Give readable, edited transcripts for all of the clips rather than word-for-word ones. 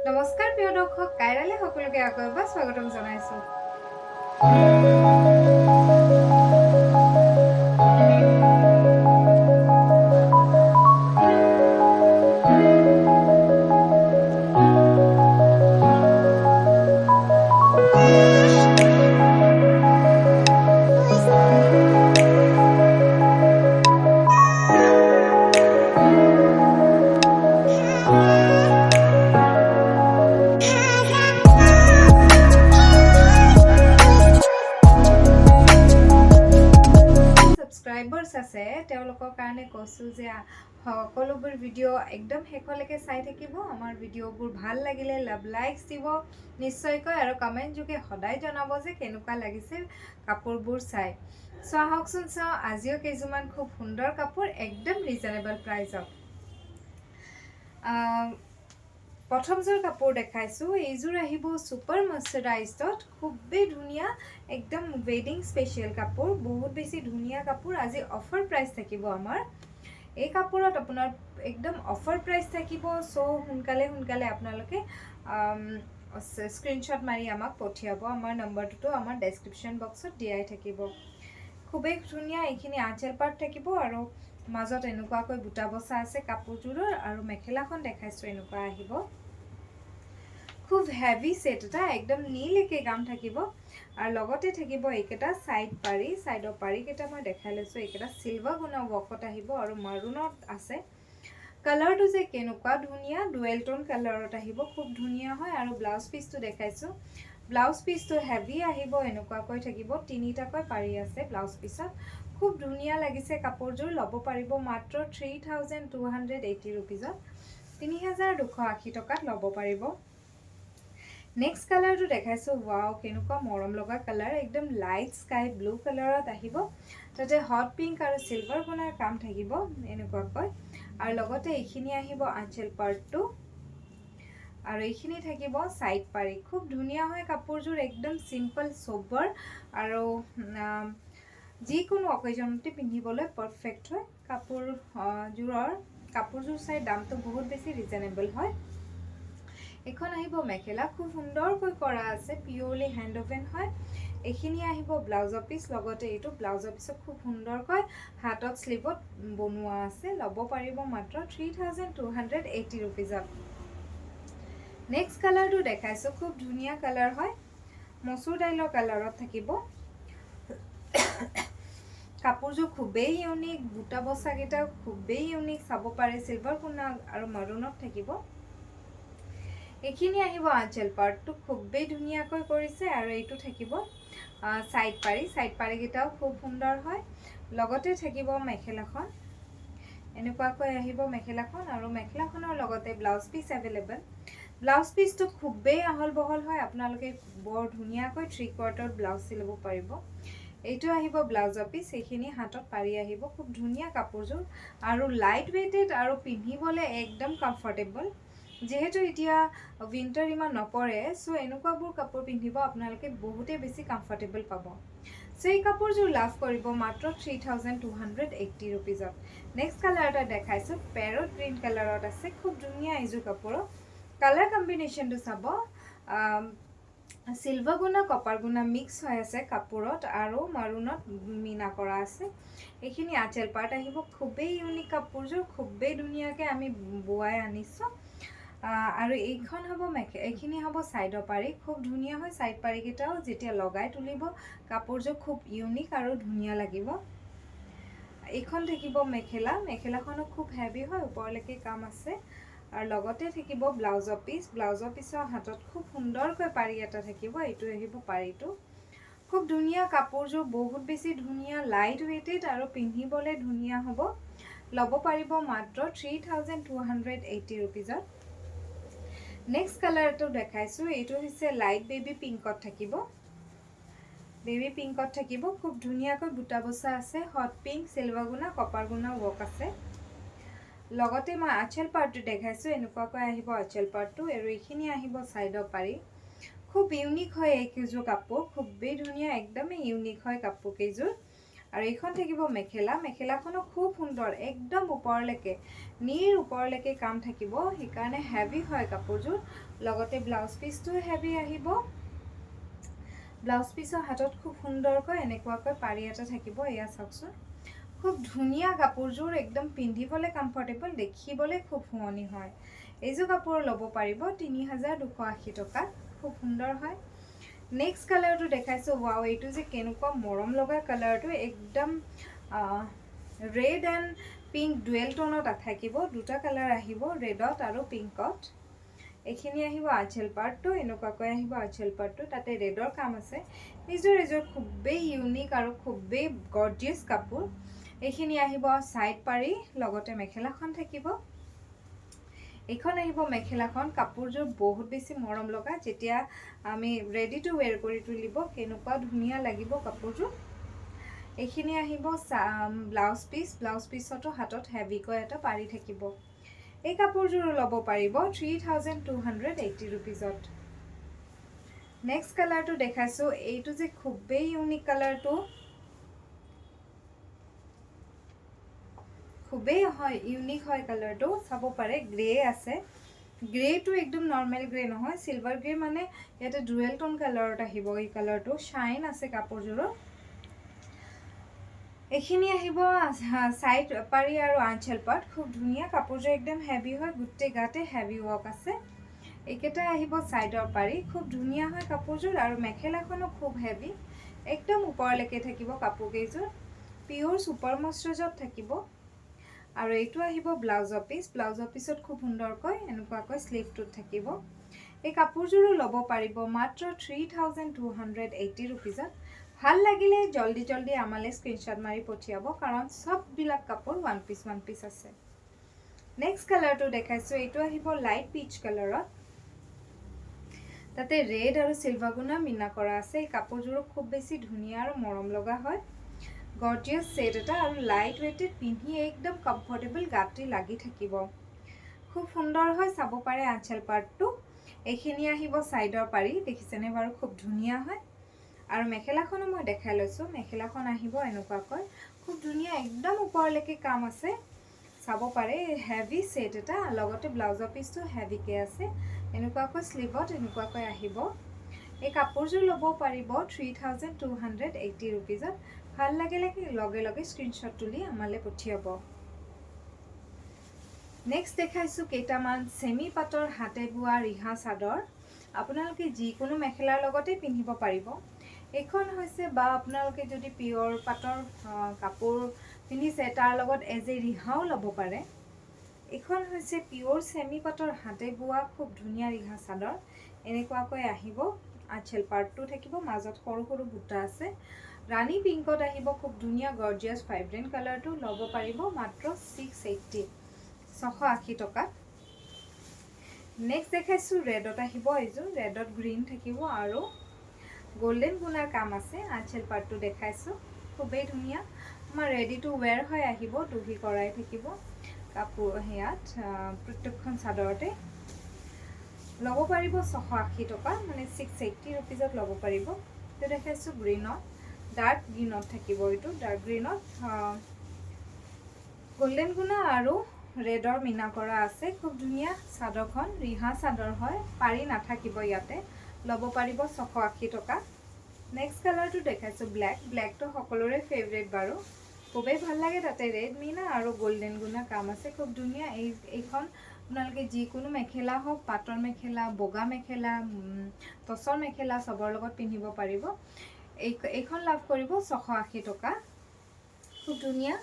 নমস্কাৰ প্ৰিয় দৰ্শক, কাইৰালে সকলোকে আকৌ এবাৰ স্বাগতম জনাইছোঁ। ছাবস্ক্ৰাইবাৰ্ছ আছে, তেওঁলোকৰ কাৰণে কৈছোঁ যে সকলোবোৰ ভিডিঅ' একদম শেষলৈকে চাই থাকিব। আমাৰ ভিডিঅ'বোৰ ভাল লাগিলে লাভ লাইকছ দিব নিশ্চয়কৈ আৰু কমেণ্ট যোগে সদায় জনাব যে কেনেকুৱা লাগিছে কাপোৰবোৰ চাই। চ' আহকচোন চাওঁ আজিও কেইযোৰমান খুব সুন্দৰ কাপোৰ একদম ৰিজনেবল প্ৰাইজত। প্ৰথমযোৰ কাপোৰ দেখাইছোঁ। এইযোৰ আহিব ছুপাৰ মাৰ্চাৰাইজত, খুবেই ধুনীয়া, একদম ৱেডিং স্পেচিয়েল কাপোৰ, বহুত বেছি ধুনীয়া কাপোৰ। আজি অফাৰ প্ৰাইচ থাকিব আমাৰ এই কাপোৰত, আপোনাৰ একদম অফাৰ প্ৰাইচ থাকিব। চ' সোনকালে সোনকালে আপোনালোকে স্ক্ৰীনশ্বট মাৰি আমাক পঠিয়াব। আমাৰ নম্বৰটোতো আমাৰ ডেছক্ৰিপশ্যন বক্সত দিয়াই থাকিব। খুবেই ধুনীয়া, এইখিনি আঁচল পাৰ্ট থাকিব আৰু মাজত এনেকুৱাকৈ বুটা বচা আছে কাপোৰযোৰৰ। আৰু মেখেলাখন দেখাইছোঁ, এনেকুৱা আহিব। খুব হেভি ছেট এটা, একদম নীলকে কাম থাকিব আৰু লগতে থাকিব এইকেইটা ছাইড পাৰি। ছাইডৰ পাৰিকেইটা মই দেখাই লৈছোঁ। এইকেইটা চিলভাৰ গুণা ৱৰ্কত আহিব আৰু মাৰুণত আছে। কালাৰটো যে কেনেকুৱা ধুনীয়া, ডুৱেল টোন কালাৰত আহিব, খুব ধুনীয়া হয়। আৰু ব্লাউজ পিচটো দেখাইছোঁ। ব্লাউজ পিচটো হেভি আহিব, এনেকুৱাকৈ থাকিব, তিনিটাকৈ পাৰি আছে ব্লাউজ পিচত। খুব ধুনীয়া লাগিছে কাপোৰযোৰ। ল'ব পাৰিব মাত্ৰ 3280 ৰুপিজত, 3280 টকাত ল'ব পাৰিব। নেক্সট কালাৰটো দেখাইছোঁ। ৱাও, কেনেকুৱা মৰম লগা কালাৰ, একদম লাইট স্কাই ব্লু কালাৰত আহিব। তাতে হট পিংক আৰু চিলভাৰ গুণাৰ কাম থাকিব এনেকুৱাকৈ। আৰু লগতে এইখিনি আহিব আঁচল পাৰ্টটো আৰু এইখিনি থাকিব ছাইড পাৰি। খুব ধুনীয়া হয় কাপোৰযোৰ, একদম চিম্পল চ'বাৰ আৰু যিকোনো অকেজনতে পিন্ধিবলৈ পাৰফেক্ট হয়। কাপোৰযোৰ চাই দামটো বহুত বেছি ৰিজনেবল হয়। এইখন আহিব মেখেলা, খুব সুন্দৰকৈ কৰা আছে, পিয়'ৰলি হেণ্ড অ'ভেন হয়। এইখিনি আহিব ব্লাউজৰ পিচ, লগতে এইটো ব্লাউজৰ পিছত খুব সুন্দৰকৈ হাতত শ্লিভত বনোৱা আছে। ল'ব পাৰিব মাত্ৰ 3280 ৰুপিজত। নেক্সট কালাৰটো দেখাইছোঁ, খুব ধুনীয়া কালাৰ হয়, মচুৰ দাইলৰ কালাৰত থাকিব। কাপোৰযোৰ খুবেই ইউনিক, বুটা বচাকেইটা খুবেই ইউনিক, চাব পাৰে। চিলভাৰ গুণা আৰু মাৰুণত থাকিব। এইখিনি আহিব আঁচল পাৰ্টটো, খুবেই ধুনীয়াকৈ কৰিছে। আৰু এইটো থাকিব ছাইড পাৰি। ছাইড পাৰিকেইটাও খুব সুন্দৰ হয়। লগতে থাকিব মেখেলাখন, এনেকুৱাকৈ আহিব মেখেলাখন আৰু মেখেলাখনৰ লগতে ব্লাউজ পিচ এভেইলেবল। ব্লাউজ পিচটো খুবেই আহল বহল হয়, আপোনালোকে বৰ ধুনীয়াকৈ থ্ৰী কোৱাৰ্টাৰ ব্লাউজ চিলাব পাৰিব। এইটো আহিব ব্লাউজৰ পিচ, এইখিনি হাতত পাৰি আহিব। খুব ধুনীয়া কাপোৰযোৰ আৰু লাইট ৱেইটেড আৰু পিন্ধিবলৈ একদম কমফৰ্টেবল। যিহেতু এতিয়া উইণ্টাৰ ইমান নপৰে, চ' এনেকুৱাবোৰ কাপোৰ পিন্ধিব আপোনালোকে বহুতেই বেছি কমফৰ্টেবল পাব। চ' এই কাপোৰযোৰ লাভ কৰিব মাত্ৰ 3280 ৰুপিজত। নেক্সট কালাৰ এটা দেখাইছোঁ, পেৰট গ্ৰীণ কালাৰত আছে, খুব ধুনীয়া এইযোৰ কাপোৰৰ কালাৰ কম্বিনেশ্যনটো চাব। চিলভাৰ গুণা কপাৰ গুণা মিক্স হৈ আছে কাপোৰত আৰু মাৰুণত মীনা কৰা আছে। এইখিনি আঁচল পাৰ্ট আহিব। খুবেই ইউনিক কাপোৰযোৰ, খুবেই ধুনীয়াকৈ আমি বোৱাই আনিছোঁ। আৰু এইখন হ'ব এইখিনি হ'ব ছাইডৰ পাৰি, খুব ধুনীয়া হয়। ছাইড পাৰিকেইটাও যেতিয়া লগাই তুলিব কাপোৰযোৰ খুব ইউনিক আৰু ধুনীয়া লাগিব। এইখন থাকিব মেখেলা, মেখেলাখনো খুব হেভি হয়, ওপৰলৈকে কাম আছে। আৰু লগতে থাকিব ব্লাউজৰ পিচ। ব্লাউজৰ পিচৰ হাতত খুব সুন্দৰকৈ পাৰি এটা থাকিব, এইটো আহিব পাৰিটো। খুব ধুনীয়া কাপোৰযোৰ, বহুত বেছি ধুনীয়া, লাইট ৱেইটেড আৰু পিন্ধিবলৈ ধুনীয়া হ'ব। ল'ব পাৰিব মাত্ৰ 3280 ৰুপিজত। নেক্সট কালাৰটো দেখাইছোঁ, এইটো হৈছে লাইট বেবী পিংকত থাকিব। বেবী পিংকত থাকিব, খুব ধুনীয়াকৈ বুটা বচা আছে, হট পিংক, চিলভাৰ গুণা, কপাৰ গুণা ৱৰ্ক আছে। লগতে মই আঁচল পাৰ্টটো দেখাইছোঁ, এনেকুৱাকৈ আহিব আঁচল পাৰ্টটো আৰু এইখিনি আহিব ছাইডৰ পাৰি। খুব ইউনিক হয় এইকেইযোৰ কাপোৰ, খুবেই ধুনীয়া, একদমেই ইউনিক হয় কাপোৰ কেইযোৰ। আৰু এইখন থাকিব মেখেলা। মেখেলাখনো খুব সুন্দৰ, একদম ওপৰলৈকে, নিৰ ওপৰলৈকে কাম থাকিব, সেইকাৰণে হেভি হয় কাপোৰযোৰ। লগতে ব্লাউজ পিচটো হেভি আহিব। ব্লাউজ পিচৰ হাতত খুব সুন্দৰকৈ এনেকুৱাকৈ পাৰি এটা থাকিব। এয়া চাওকচোন, খুব ধুনীয়া কাপোৰযোৰ, একদম পিন্ধিবলৈ কমফৰ্টেবল, দেখিবলৈ খুব শুৱনি হয়। এইযোৰ কাপোৰ ল'ব পাৰিব 3280 টকাত, খুব সুন্দৰ হয়। নেক্সট কালাৰটো দেখাইছোঁ। ৱাও, এইটো যে কেনেকুৱা মৰম লগা কালাৰটো, একদম ৰেড এণ্ড পিংক ডুৱেল টোনত থাকিব। দুটা কালাৰ আহিব, ৰেডত আৰু পিংকত। এইখিনি আহিব আঁচল পাৰ্টটো, এনেকুৱাকৈ আহিব আঁচল পাৰ্টটো, তাতে ৰেডৰ কাম আছে। নিজৰ এযোৰ খুবেই ইউনিক আৰু খুবেই গৰ্জিয়াছ কাপোৰ। এইখিনি আহিব ছাইড পাৰি, লগতে মেখেলাখন থাকিব। এইখন আহিব মেখেলাখন। কাপোৰযোৰ বহুত বেছি মৰম লগা, যেতিয়া আমি ৰেডি টু ৱেৰ কৰি তুলিব কেনেকুৱা ধুনীয়া লাগিব কাপোৰযোৰ। এইখিনি আহিব ব্লাউজ পিচ। ব্লাউজ পিচতো হাতত হেভিকৈ এটা পাৰি থাকিব। এই কাপোৰযোৰো ল'ব পাৰিব 3280 ৰুপিজত। নেক্সট কালাৰটো দেখাইছোঁ। এইটো যে খুবেই ইউনিক কালাৰটো, খুবেই হয় ইউনিক হয় কালাৰটো, চাব পাৰে। গ্ৰে আছে, গ্ৰেটো একদম নৰ্মেল গ্ৰে নহয়, চিলভাৰ গ্ৰে, মানে ইয়াতে ডুৱেল টোন কালাৰত আহিব এই কালাৰটো। শ্বাইন আছে কাপোৰযোৰৰ। এইখিনি আহিব ছাইড পাৰি আৰু আঁচল পাট, খুব ধুনীয়া কাপোৰযোৰ, একদম হেভি হয়, গোটেই গাতে হেভি ৱৰ্ক আছে। এইকেইটা আহিব ছাইডৰ পাৰি, খুব ধুনীয়া হয় কাপোৰযোৰ। আৰু মেখেলাখনো খুব হেভি, একদম ওপৰলৈকে থাকিব কাপোৰকেইযোৰ, পিয়'ৰ ছুপাৰ মইশ্চাৰাইজত থাকিব। আৰু এইটো আহিব ব্লাউজৰ পিচ। ব্লাউজৰ পিছত খুব সুন্দৰকৈ এনেকুৱাকৈ শ্লিভটোত থাকিব। এই কাপোৰযোৰো ল'ব পাৰিব মাত্ৰ 3280 ৰুপিজত। ভাল লাগিলে জল্দি জল্দি আমালৈ স্ক্ৰীনশ্বট মাৰি পঠিয়াব, কাৰণ চববিলাক কাপোৰ ওৱান পিচ ওৱান পিচ আছে। নেক্সট কালাৰটো দেখাইছোঁ। এইটো আহিব লাইট পিচ কালাৰত, তাতে ৰেড আৰু চিলভাৰ গুণা মিনা কৰা আছে। এই কাপোৰযোৰো খুব বেছি ধুনীয়া আৰু মৰম লগা হয়, গৰ্জিয়াছ ছেট এটা আৰু লাইট ৱেইটেড, পিন্ধি একদম কমফৰ্টেবল, গাটি লাগি থাকিব, খুব সুন্দৰ হয়। চাব পাৰে আঁচল পাৰ্টটো। এইখিনি আহিব ছাইডৰ পাৰি, দেখিছেনে বাৰু, খুব ধুনীয়া হয়। আৰু মেখেলাখনো মই দেখাই লৈছোঁ। মেখেলাখন আহিব এনেকুৱাকৈ, খুব ধুনীয়া, একদম ওপৰলৈকে কাম আছে, চাব পাৰে। হেভি ছেট এটা, লগতে ব্লাউজৰ পিচটো হেভিকৈ আছে, এনেকুৱাকৈ শ্লিভত এনেকুৱাকৈ আহিব। এই কাপোৰযোৰ ল'ব পাৰিব 3280 ৰুপিজত। ভাল লাগিলে লগে লগে স্ক্ৰীনশ্বট তুলি আমালৈ পঠিয়াব। নেক্সট দেখাইছোঁ কেইটামান চেমি পাটৰ হাতে বোৱা ৰিহা চাদৰ। আপোনালোকে যিকোনো মেখেলাৰ লগতে পিন্ধিব পাৰিব। এইখন হৈছে, বা আপোনালোকে যদি পিয়ৰ পাটৰ কাপোৰ পিন্ধিছে তাৰ লগত এজ এ ৰিহাও ল'ব পাৰে। এইখন হৈছে পিয়ৰ চেমি পাটৰ হাতে বোৱা খুব ধুনীয়া ৰিহা চাদৰ। এনেকুৱাকৈ আহিব, আঁচল পাৰ্টটো থাকিব, মাজত সৰু সৰু বুটা আছে। ৰাণী পিংকত আহিব, খুব ধুনীয়া গৰ্জিয়াছ ভাইব্ৰেণ্ট কালাৰটো, ল'ব পাৰিব মাত্ৰ 680, 680 টকাত। নেক্সট দেখাইছোঁ ৰেডত আহিব এইযোৰ, ৰেডত গ্ৰীণ থাকিব আৰু গল্ডেন গুণাৰ কাম আছে। আঁচল পাৰ্টটো দেখাইছোঁ, খুবেই ধুনীয়া, আমাৰ ৰেডি টু ৱেৰ হৈ আহিব, দহি কৰাই থাকিব কাপোৰ সেয়াত প্ৰত্যেকখন চাদৰতে। ল'ব পাৰিব 680 টকা, মানে 680 ৰুপিজত ল'ব পাৰিব। এইটো দেখাইছোঁ গ্ৰীণত, ডাৰ্ক গ্ৰীণত থাকিব এইটো, ডাৰ্ক গ্ৰীণত গল্ডেন গুণা আৰু ৰেডৰ মিনা কৰা আছে। খুব ধুনীয়া চাদৰখন, ৰিহা চাদৰ হয়, পাৰি নাথাকিব ইয়াতে, ল'ব পাৰিব 680 টকা। নেক্সট কালাৰটো দেখাইছোঁ ব্লেক। ব্লেকটো সকলোৰে ফেভৰেট বাৰু, খুবেই ভাল লাগে। তাতে ৰেড মিনা আৰু গল্ডেন গুণা কাম আছে, খুব ধুনীয়া। এইখন আপোনালোকে যিকোনো মেখেলা হওক, পাটৰ মেখেলা, বগা মেখেলা, টচৰ মেখেলা, চবৰ লগত পিন্ধিব পাৰিব। এইখন লাভ কৰিব 680 টকা, খুব ধুনীয়া।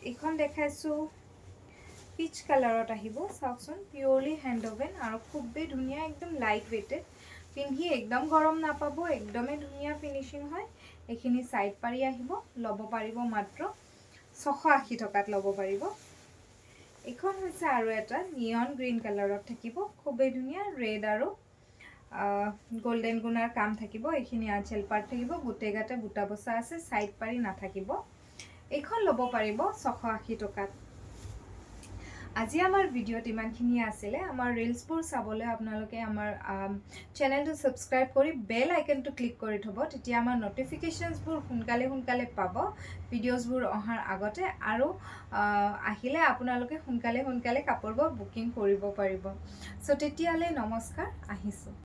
এইখন দেখাইছোঁ পিচ কালাৰত আহিব, চাওকচোন, পিয়ৰলি হেণ্ড অভেন আৰু খুবেই ধুনীয়া, একদম লাইট ৱেইটেড, পিন্ধি একদম গৰম নাপাব, একদমেই ধুনীয়া ফিনিচিং হয়। এইখিনি ছাইড পাৰি আহিব, ল'ব পাৰিব মাত্ৰ 680 টকাত ল'ব পাৰিব। এইখন হৈছে আৰু এটা নিয়ন গ্ৰীণ কালাৰত থাকিব, খুবেই ধুনীয়া, ৰেড আৰু গল্ডেন গুণাৰ কাম থাকিব। এইখিনি আঁচল পাৰ্ট থাকিব, গোটেই গাতে বুটা বচা আছে, ছাইড পাৰি নাথাকিব। এইখন ল'ব পাৰিব 680 টকাত। আজি আমাৰ ভিডিঅ'ত ইমানখিনিয়ে আছিলে। আমাৰ ৰিলছবোৰ চাবলৈ আপোনালোকে আমাৰ চেনেলটো ছাবস্ক্ৰাইব কৰি বেল আইকনটো ক্লিক কৰি থ'ব। তেতিয়া আমাৰ ন'টিফিকেশ্যনছবোৰ সোনকালে সোনকালে পাব ভিডিঅ'জবোৰ অহাৰ আগতে, আৰু আহিলে আপোনালোকে সোনকালে সোনকালে কাপোৰবোৰ বুকিং কৰিব পাৰিব। চ' তেতিয়াহ'লে নমস্কাৰ, আহিছোঁ।